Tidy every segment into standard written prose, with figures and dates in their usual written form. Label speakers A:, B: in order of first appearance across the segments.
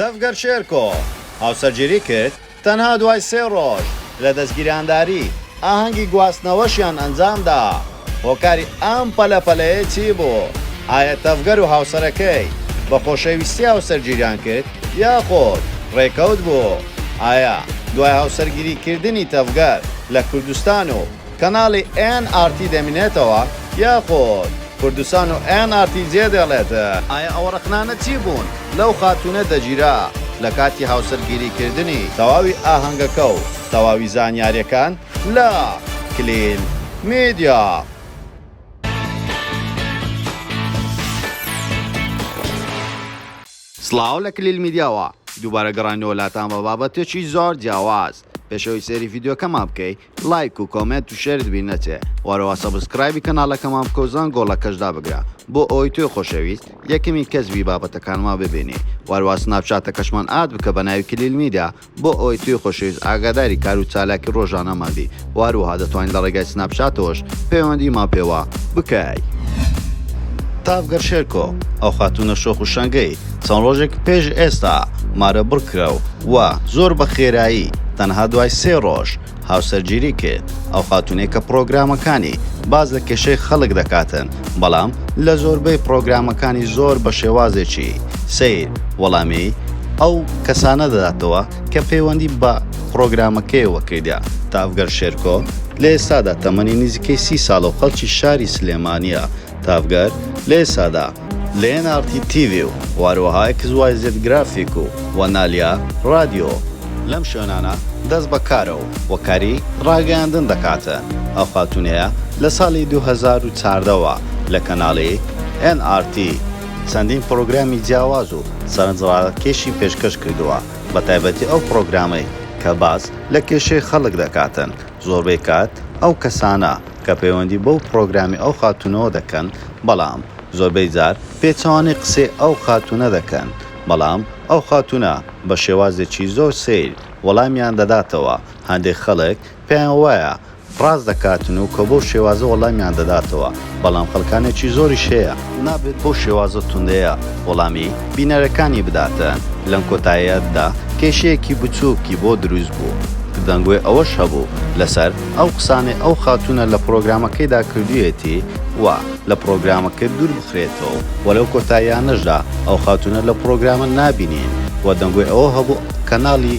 A: تەڤگەر شێرکۆ هاوسەرگیری کرد، تەنها دوای سێ ڕۆژ لە دەستگیرانداری، ئاهەنگی گواستنەوەشیان ئەنجامدا، هۆکاری ئەم پەلە پەلەیە چی بوو؟ ئایا تەڤگەر و هاوسەرەکەی بە خۆشەویستی هاوسەرگیریان کرد یاخود ڕێکەوت بوو؟ ئایا دوای هاوسەرگیری کردنی تەڤگەر لە کوردستان و کەناڵی ئێن ئاڕ تی دەمینێتەوە یاخود کوردستان و ئێن ئاڕ تی جێدێڵێت؟ ئایا ئەوە ڕەخنانە چی بوون لەو خاتوونە دەگیرا لە کاتی هاوسەرگیری کردنی؟ تەواوی ئاهەنگەکە و تەواوی زانیاریەکان لە کلیل میدیا. سڵاو لە کلیل میدیاوە دووبارە گەڕاینەوە لاتان بە بابەتێکی زۆر جیاواز پێش ئەوەی سەیری ڤیدیۆکەمان بکەی لایک و comment و share ت بیر نەچێ وەرەوە subscribe ی کەناڵەکەمان بکە و زەنگۆڵەکەش دابگرە بۆ ئەوەی تۆی خۆشەویست یەکەمین کەس بی بابەتەکانمان ببینی وەرەوە سناپچاتەکەشمان add بکە بە ناوی کلیل میدیا بۆ ئەوەی تۆی خۆشەویست ئاگاداری کار و چالاکی ڕۆژانەمان بی و هەروەها دەتوانی لە ڕێگای سناپچاتەوەش پەیوەندیمان پێوە بکەی. تاڤگەر شێرکۆ، ئەو خاتوونە شۆخ و شەنگەی چەند ڕۆژێک پێش ئێستا مارە بڕ کرا و زۆر بە خێرایی تەنها دوای سێ ڕۆژ هاوسەرگیری کرد، ئەو خاتوونەی کە پڕۆگرامەکانی باس لە کێشەی خەڵک دەکاتن بەڵام لە زۆربەی پڕۆگرامەکانی زۆر بە شێوازێکی سەیر وەڵامی ئەو کەسانە دەداتەوە کە پەیوەندی بە پڕۆگرامەکەیەوە کردە. تاڤگەر شێرکۆ لە ئێستادا تەمەنی نزیکەی سی ساڵە و خەڵکی شاری سلێمانییە، تاڤگەر لە ئێستادا لە ئێن ئاڕ تی تیڤی و هەروەها ئێکس وای زێد گرافیک و و نالیا ڕادیۆ لەم شوێنانە دەست بە کارە و و کاری ڕاگەیاندن دەکاتن. ئەو خاتوونەیە لە ساڵی 2014 وە لە کەناڵی ئێن ئاڕ تی چەندین پڕۆگرامی جیاواز و سەرنجڕاکێشی پێشکەش کردووە بە تایبەتی ئەو پڕۆگرامەی کە باس لە کێشەی خەڵک دەکاتن زۆربەی کات ئەو کەسانە کە پەیوەندی بەو پڕۆگرامی ئەو خاتوونەوە دەکەن بەڵام زۆربەی جار پێچەوانەی قسەی ئەو خاتوونە دەکەن بەڵام ئەو خاتوونە بە شێوازێکی زۆر سەیر وەڵامیان دەداتەوە هەندێک خەڵک پێیان وایە ڕاست دەکاتن و کە بەو شێوازە وەڵامیان دەداتەوە بەڵام خەڵکانێکی زۆریش هەیە نابێت بەو شێوازە توندەیە وەڵامی بینەرەکانی بداتن لەم کۆتاییەدا کێشەیەکی بچووکی بۆ دروست بوو دەنگۆی ئەوەش هەبوو لەسەر ئەو قسانەی ئەو خاتوونە لە پڕۆگرامەکەیدا کردوویەتی و لە پڕۆگرامەکە دوور بخرێتەوە و لەو کۆتاییانەشدا ئەو خاتوونە لە پڕۆگرامە نابینین و دەنگۆی ئەوە هەبوو کەناڵی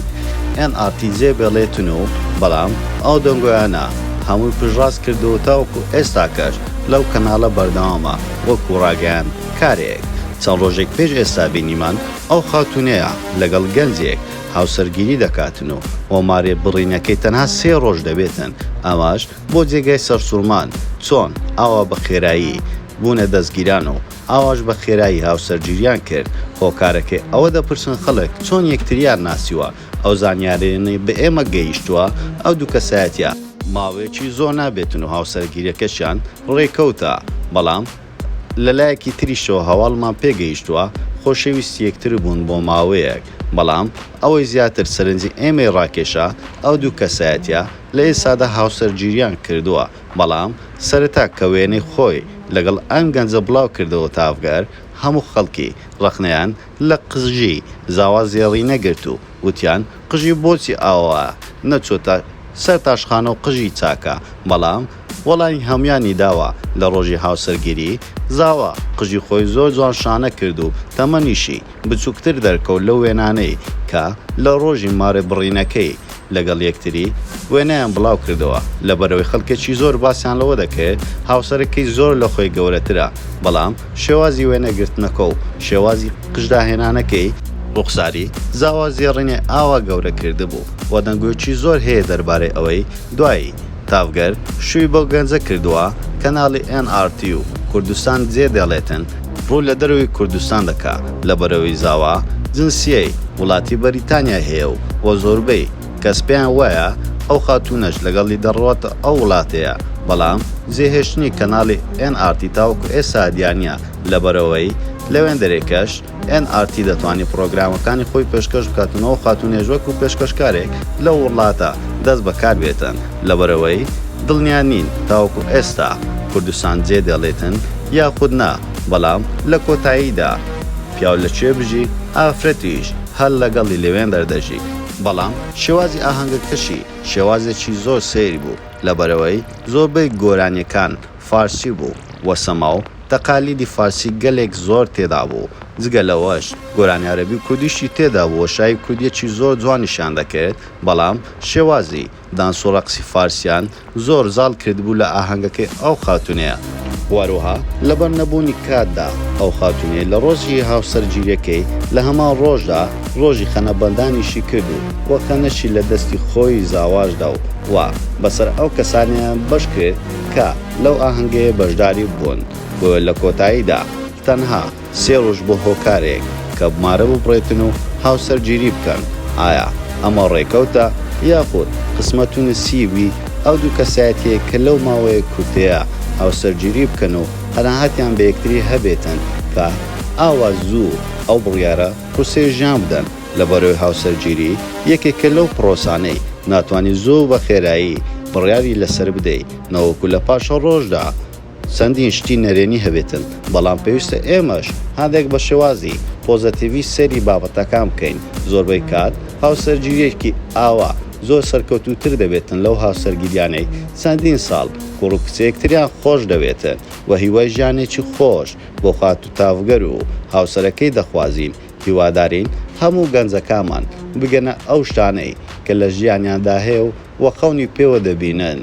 A: ئێن ئاڕ تی جێ بێڵێتن و بەڵام ئەو دەنگۆیانە هەمووی پشتڕاست کردەوە تاوەکو ئێستاکەش لەو کەناڵە بەردەوامە وەکو ڕاگەیاندکارێک. چەند ڕۆژێک پێش ئێستا بینیمان ئەو خاتوونەیە لەگەڵ گەنجێک هاوسەرگیری دەکاتن و هۆمارێ بڕینەکەی تەنها سێ ڕۆژ دەبێتن ئەمەش بۆ جێگای سەرسوڕمان چۆن ئاوا بە خێرایی بوونە دەستگیران و ئاواش بە خێرایی هاوسەرگیریان کرد هۆکارەکەی ئەوە دەپرسن خەڵک چۆن یەکتریان ناسیوە ئەو زانیاریانەی بە ئێمە گەیشتووە ئەو دوو کەسایەتیە ماوەیەکی زۆر نابێتن و هاوسەرگیریەکەشیان ڕێکەوتە بەڵام لە لایەکی تریشەوە هەواڵمان پێگەیشتووە خۆشەویستی یەکتر بوون بۆ ماوەیەک بەڵام ئەوەی زیاتر سەرنجی ئێمەی ڕاکێشا ئەو دوو کەسایەتیە لە ئێستادا هاوسەرگیریان کردووە، بەڵام سەرەتا کە وێنەی خۆی لەگەڵ ئەم گەنجە بڵاو کردەوە تاڤگەر هەموو خەڵکی ڕەخنەیان لە قژی زاوا زێڕینە گرت و وتیان قژی بۆچی ئاوا نەچۆتە سەر تاشخانە و قژی چاکە، بەڵام وەڵامی هەموویانی داوە لە ڕۆژی هاوسەرگیری زاوا قژی خۆی زۆر جوان شانە کرد و تەمەنیشی بچوکتر دەرکەوت لەو وێنانەی کە لە ڕۆژی مارە بڕینەکەی لەگەڵ یەکتری وێنەیان بڵاو کردەوە لەبەرئەوەی خەڵکێکی زۆر باسیان لەوە دەکرد هاوسەرەکەی زۆر لە خۆی گەورەترە بەڵام شێوازی وێنە گرتنەکە و شێوازی قژداهێنانەکەی ڕوخساری زاوا زێڕینەی ئاوا گەورە کردبوو و دەنگۆیەکی زۆر هەیە دەربارەی ئەوەی دوایی تاڤگەر شووی بەو گەنجە کردووە کەناڵی ئێن ئاڕ تی و کوردستان جێ دێڵێتن ڕوو لە دەرەوەی کوردستان دەکا لەبەرئەوەی زاوا جنسیەی وڵاتی بەریتانیای هەیە و وە زۆربەی کەس پێیان وایە ئەو خاتوونەش لەگەڵی دەڕواتە ئەو وڵاتەیە بەڵام جێهێشتنی کەناڵی ئێن ئاڕ تی تاوەکو ئێستا دیارنیە لەبەرئەوەی لەوێندەرێکەش ئێن ئاڕ تی دەتوانی پڕۆگرامەکانی خۆی پێشکەش بکات و ئەو خاتوونەیش وەکو پێشکەشکارێک لەو وڵاتە دەست بەکار بێتن لەبەرئەوەی دڵنیا نین تاوەکو ئێستا کوردستان جێ دێڵێتن یاخود نا بەڵام لە کۆتاییدا پیاو لە کوێ بژی ئافرەتیش. هەر لەگەڵی لەوێندەر دەژی، بەڵام شێوازی ئاهەنگەکەشی شێوازێکی زۆر سەیر بوو لەبەرئەوەی زۆربەی گۆرانیەکان فارسی بوو و سەما و تەقالیدی فارسی گەلێک زۆر تێدا بوو، جگە لەوەش گۆرانی عەرەبی و کوردیشی تێدا بوو و شایی کوردیەکی زۆر جوانیشیان دەکرد، بەڵام شێوازی دانس و ڕەقسی فارسیان زۆر زاڵ کردبوو لە ئاهەنگەکەی ئەو خاتوونەیە. وەروەها لەبەر نەبوونی کاتدا ئەو خاتوونەی لە ڕۆژی هاوسەرگیریەکەی لە هەمان ڕۆژدا ڕۆژی خەنەبەندانیشی کرد و وە خەنەشی لە دەستی خۆی زاواش دا و وا بەسەر ئەو کەسانەیان بەش کرد کە لەو ئاهەنگەیە بەشداری بوون بۆیە لە کۆتاییدا تەنها سێ ڕۆژ بۆ هۆکارێک کە مارە ببڕێتن و هاوسەرگیری بکەن، ئایا ئەمە ڕێکەوتە یاخود قسمەت و نسیبی ئەو دوو کەسایەتیەیە کە لەو ماوەیە کورتەیە هاوسەرگیری بکەن و قەناعەتیان بە یەکتری هەبێتن کە ئاوا زوو ئەو بڕیارە قورسەی ژیان بدەن لەبەرەوەی هاوسەرگیری یەکێکە لەو پڕۆسانەی ناتوانی زوو بە خێرایی بڕیاری لەسەر بدەی نەوەکو لە پاشەڕۆژدا چەندین شتی نەرێنی هەبێتن، بەڵام پێویستە ئێمەش هەندێک بە شێوازی پۆزەتیڤی سەیری بابەتەکان بکەین، زۆربەی کات هاوسەرگیریەکی ئاوا زۆر سەرکەوتووتر دەبێتن لەو هاوسەرگیریانەی چەندین ساڵ کوڕ و کچ یەکتریان خۆش دەوێتن و هیوای ژیانێکی خۆش بۆ خاتوو تاڤگەر و هاوسەرەکەی دەخوازین، هیوادارین هەموو گەنجەکانمان بگەنە ئەو شتانەی کە لە ژیانیاندا هەیە و خەونی پێوە دەبینن.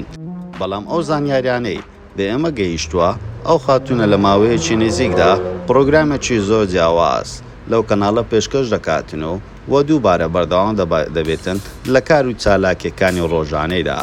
A: بەڵام ئەو زانیاریانەی بە ئێمە گەیشتووە، ئەو خاتوونە لە ماوەیەکی نزیکدا پڕۆگرامێکی زۆر جیاواز لەو کەناڵە پێشکەش دەکاتن و و دووبارە بەردەوام دەبێتن لە کار و چالاکییەکانی ڕۆژانەیدا.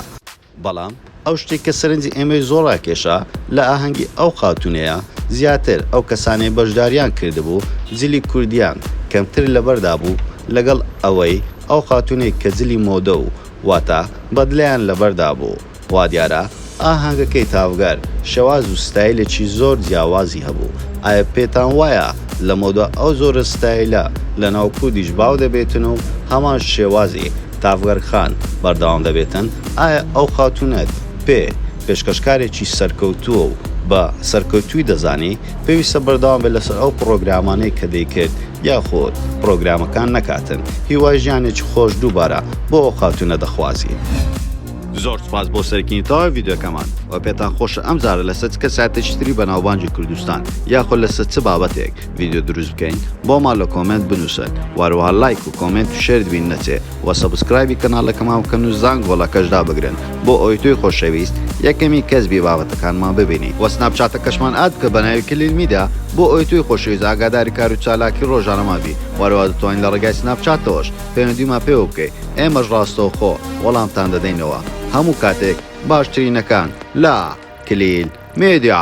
A: بەڵام ئەو شتەی کە سەرنجی ئێمەی زۆر ڕاکێشا لە ئاهەنگی ئەو خاتوونەیە، زیاتر ئەو کەسانەی بەشداریان کردبوو جلی کوردیان کەمتر لەبەردا بوو لەگەڵ ئەوەی ئەو خاتوونەی کە جلی مۆدە و واتە بەدلەیان لەبەردا بوو. وادیارە ئاهەنگەکەی تاڤگەر شێواز و ستایلێکی زۆر جیاوازی هەبوو، ئایا پێتان وایە لەمەودا ئەو جۆرە ستایلە لەناو کوردیش باو دەبێتن و هەمان شێوازی تاڤگەر خان بەردەوام دەبێتن؟ ئایا ئەو خاتوونەت پێ پێشکەشکارێکی سەرکەوتووە و بە سەرکەوتووی دەزانی پێویستە بەردەوام بێت لەسەر ئەو پڕۆگرامانەی کە دەیکرد یاخود پڕۆگرامەکان نەکاتن؟ هیوای ژیانێکی خۆش دووبارە بۆ ئەو خاتوونە دەخوازین. زۆر سوپاس بۆ سەرکردنی تەواوی ڤیدیۆکەمان وە پێتان خۆشە ئەم جارە لەسەر چ کەسایەتێکی تری بەناوبانگی کوردستان یاخود لەسەر چ بابەتێک ڤیدیۆ دروست بکەین بۆمان لە comment بنوسن وە هەروەها لایک و comment و share ت بیر نەچێ وە subscribe ی کەناڵەکەمان بکەن و زانگۆڵەکەش دابگرن بۆ ئەوەی تۆی خۆشەویست یەکەمین کەس بی بابەتەکانمان ببینی وە سناپچاتەکەشمان add بکە بەناوی کلیل میدیا بۆ ئەوەی تۆی خۆشەویست ئاگاداری کارو چالاکی ڕۆژانەمان بی وە هەروەها دەتوانی لە ڕێگای سناپچاتەوەش پەیوەندیمان پێوە بکەی ئێمەش ڕاستەوخۆ وەڵامتان دەدەینەوە هەموو کاتێک باشترینەکان لە کلیل میدیا.